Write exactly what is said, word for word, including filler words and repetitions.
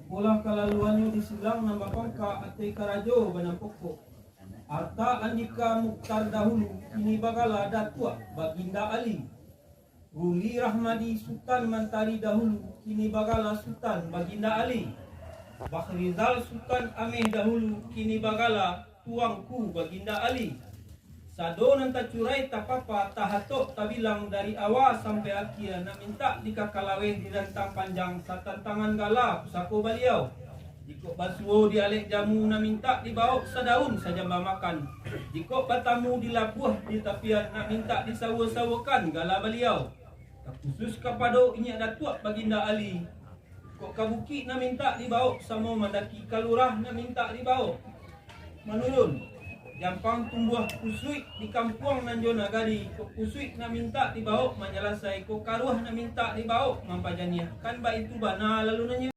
Polah kalaluannyo di silang nan bapangka ateh karajo banan pokok. Arta Andika Mukhtar dahulu, kini bagala Datuak Baginda Ali. Ruli Rahmadi Sutan Mantari dahulu, kini bagala Sutan Baginda Ali. Bahrizal Sutan Ameh dahulu, kini bagala Tuangku Baginda Ali. Sado nan tacurai, tapapa, tahatok, tabilang dari awa sampai akhia, nak mintak dikakalaweh di rantang panjang satantangan gala pusako baliau. Jikok basuo di alek jamu, nak mintak dibawok sadaun sajamba makan. Jikok batamu di labuah di tapian, nak mintak disawo-sawokan gala baliau. Takhusus kapado inyiak Datuak Baginda Ali. Kok ka bukik nak mintak dibawok, samo mandaki ka lurah nak mintak dibawok manurun. Jampang tumbuah kusuik di kampuang nan jo nagari, kok kusuik nak mintak dibawok manjalasai, kok karuah nak mintak dibawok mampajaniah. Kan baitu bana lalunannyo.